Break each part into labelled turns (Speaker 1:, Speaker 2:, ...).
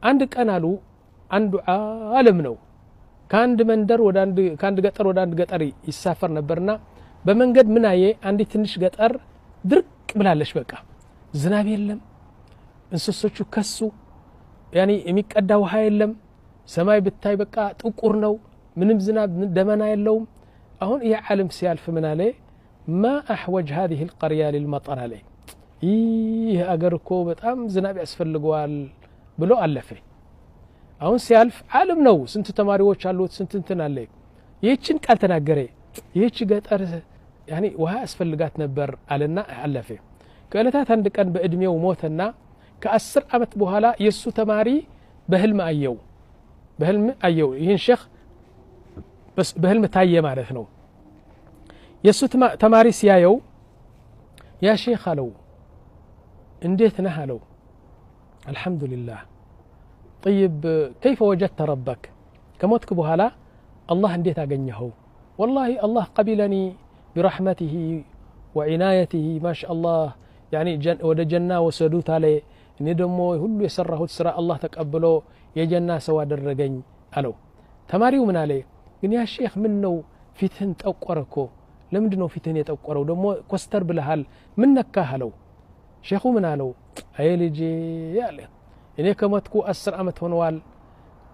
Speaker 1: አንድ ቀን አሉ አንዱ ዓለም ነው ከአንድ መንደር ወደ አንድ ከአንድ ገጠር ወደ አንድ ገጠር ይሳፈር ነበርና በመንገድ ምን አየ? አንዲት ትንሽ ገጠር ድርቅ ብላለች። በቃ ዝናብ የለም፣ እንስሶቹ ከሱ፣ ያኒ የሚቀዳ ውሃ የለም። ሰማይ ብታይ በቃ ጥቁር ነው፣ ምንም ዝናብ ደመና የለውም። አሁን ይህ ዓለም ሲያልፍ ምን አለ? ማ አሕወጅ هذه القرية للمطر አለ። ይህ አገር እኮ በጣም ዝናብ ያስፈልገዋል ብሎ አለፈ። አሁን ሲያልፍ ዓለም ነው፣ ስንት ተማሪዎች አሉት፣ ስንት እንትን አለ። ይህችን ቃል ተናገረ። ይህች ገጠር ያኒ ውሃ ያስፈልጋት ነበር አለና አለፈ። ከዕለታት አንድ ቀን በእድሜው ሞተና ከ10 ዓመት በኋላ የእሱ ተማሪ በህልም አየው። በህልም አየው። ይህን ሼክ በህልም ታየ ማለት ነው። የእሱ ተማሪ ሲያየው ያ ሼክ አለው፣ እንዴት ነህ አለው። አልሐምዱሊላህ። طيب كيف وجدت ربك؟ ከሞትክ በኋላ አላህ እንዴት አገኘኸው? والله አላህ قبلني برحمته وعنايته ما شاء الله يعني ወደ ጀና ወሰዱት አለ። እኔ ደግሞ ሁሉ የሰራሁት ስራ አላህ ተቀብሎ የጀና ሰው አደረገኝ አለው። ተማሪው ምን አለ? ግን ያ ሼክ ምን ነው ፊትህን ጠቆረ እኮ፣ ለምንድን ነው ፊትህን የጠቆረው? ደግሞ ኮስተር ብለሃል፣ ምን ነካህ አለው። ሼኹ ምን አለው? አይ ልጄ አለ፣ እኔ ከሞትኩ 10 ዓመት ሆነዋል።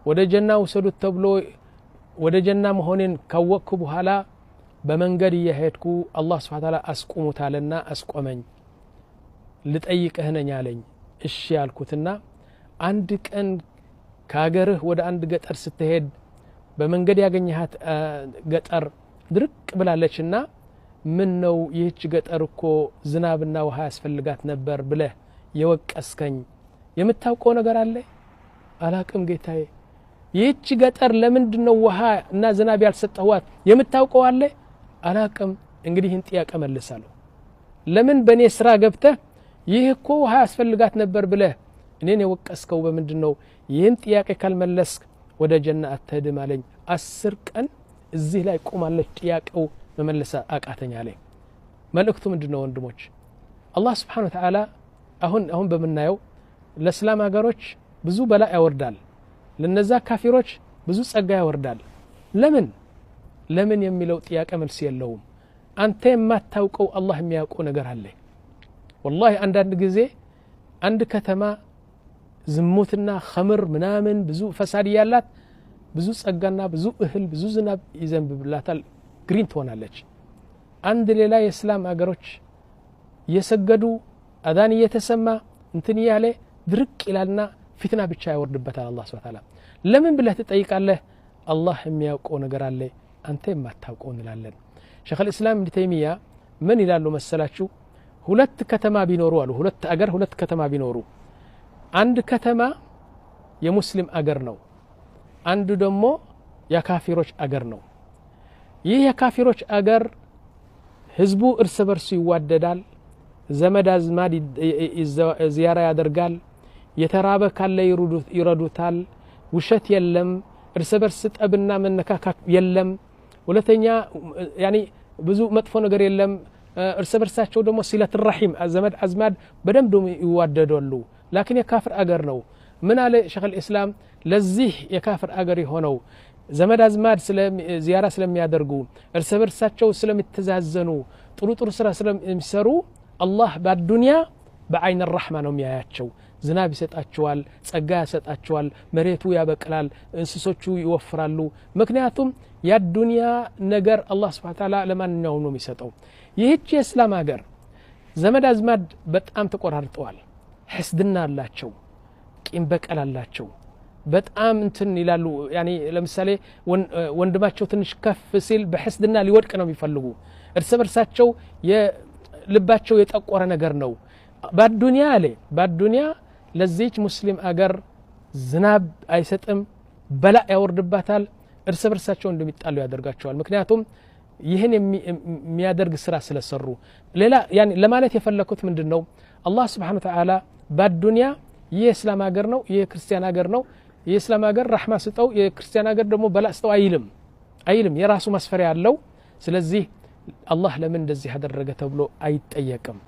Speaker 1: ወደ ጀና ውሰዱት ተብሎ ወደ ጀና መሆኔን ካወቅኩ በኋላ በመንገድ እየሄድኩ አላህ ስብሐ ተዓላ አስቁሙታልና አስቆመኝ። ልጠይቅህ ነኝ አለኝ። እሺ ያልኩትና አንድ ቀን ከሀገርህ ወደ አንድ ገጠር ስትሄድ በመንገድ ያገኘሃት ገጠር ድርቅ ብላለችና ምን ነው ይህች ገጠር እኮ ዝናብና ውሃ ያስፈልጋት ነበር ብለህ የወቀስከኝ የምታውቀው ነገር አለ? አላቅም ጌታዬ። ይህች ገጠር ለምንድን ነው ውሃ እና ዝናብ ያልሰጠኋት የምታውቀው አለ? አላቅም። እንግዲህ ይህን ጥያቄ መልሳለሁ። ለምን በእኔ ስራ ገብተህ ይህ እኮ ውሃ ያስፈልጋት ነበር ብለህ እኔን የወቀስከው በምንድን ነው? ይህን ጥያቄ ካልመለስክ ወደ ጀና አትሄድም አለኝ። 10 ቀን እዚህ ላይ ቆማለች፣ ጥያቄው መመለስ አቃተኝ አለኝ። መልእክቱ ምንድን ነው ወንድሞች? አላህ ስብሓነ ወተዓላ አሁን አሁን በምናየው ለእስላም ሀገሮች ብዙ በላ ያወርዳል፣ ለነዛ ካፊሮች ብዙ ጸጋ ያወርዳል። ለምን ለምን የሚለው ጥያቄ መልስ የለውም። አንተ የማታውቀው አላህ የሚያውቀው ነገር አለ። ወላሂ አንዳንድ ጊዜ አንድ ከተማ ዝሙትና ኸምር ምናምን ብዙ ፈሳድ እያላት ብዙ ጸጋና ብዙ እህል ብዙ ዝናብ ይዘንብላታል፣ ግሪን ትሆናለች። አንድ ሌላ የእስላም አገሮች እየሰገዱ አዛን እየተሰማ እንትን እያለ ድርቅ ይላልና ፊትና ብቻ ያወርድበታል አላህ ሱብሓነሁ ወተዓላ። ለምን ብለህ ትጠይቃለህ? አላህ የሚያውቀው ነገር አለ አንተ የማታውቀው እንላለን። ሸይኽ አልኢስላም ኢብን ተይሚያ ምን ይላሉ መሰላችሁ? ሁለት ከተማ ቢኖሩ አሉ፣ ሁለት አገር ሁለት ከተማ ቢኖሩ፣ አንድ ከተማ የሙስሊም አገር ነው፣ አንዱ ደግሞ የካፊሮች አገር ነው። ይህ የካፊሮች አገር ህዝቡ እርስ በርሱ ይዋደዳል፣ ዘመድ አዝማድ ዚያራ ያደርጋል፣ የተራበ ካለ ይረዱታል፣ ውሸት የለም፣ እርስ በርስ ጠብና መነካካት የለም። ሁለተኛ ያኒ ብዙ መጥፎ ነገር የለም። እርስ በርሳቸው ደግሞ ሲለት ረሒም ዘመድ አዝማድ በደንብ ይዋደዳሉ። ላኪን የካፍር አገር ነው። ምን አለ ሸይኽ አልኢስላም? ለዚህ የካፍር አገር የሆነው ዘመድ አዝማድ ዚያራ ስለሚያደርጉ እርስ በርሳቸው ስለሚተዛዘኑ ጥሩ ጥሩ ስራ ስለሚሰሩ አላህ በአዱንያ በአይን ረሕማ ነው የሚያያቸው። ዝናብ ይሰጣቸዋል፣ ጸጋ ያሰጣቸዋል፣ መሬቱ ያበቅላል፣ እንስሶቹ ይወፍራሉ። ምክንያቱም የአዱንያ ነገር አላህ ስብሐ ወተዓላ ለማንኛውም ነው የሚሰጠው። ይህች የእስላም ሀገር ዘመድ አዝማድ በጣም ተቆራርጠዋል። ሕስድና አላቸው፣ ቂም በቀል አላቸው። በጣም እንትን ይላሉ። ያኒ ለምሳሌ ወንድማቸው ትንሽ ከፍ ሲል በሕስድና ሊወድቅ ነው የሚፈልጉ። እርስ በርሳቸው ልባቸው የጠቆረ ነገር ነው። በአዱንያ አለ በአዱንያ ለዚች ሙስሊም አገር ዝናብ አይሰጥም፣ በላእ ያወርድባታል። እርስ በርሳቸው እንደሚጣሉ ያደርጋቸዋል። ምክንያቱም ይህን የሚያደርግ ስራ ስለሰሩ። ሌላ ለማለት የፈለኩት ምንድን ነው? አላህ ስብሓነ ወተዓላ በአዱንያ ይህ የእስላም ሀገር ነው፣ ይህ የክርስቲያን ሀገር ነው፣ የእስላም ሀገር ራሕማ ስጠው፣ የክርስቲያን ሀገር ደግሞ በላእ ስጠው አይልም አይልም። የራሱ መስፈሪያ አለው። ስለዚህ አላህ ለምን እንደዚህ አደረገ ተብሎ አይጠየቅም።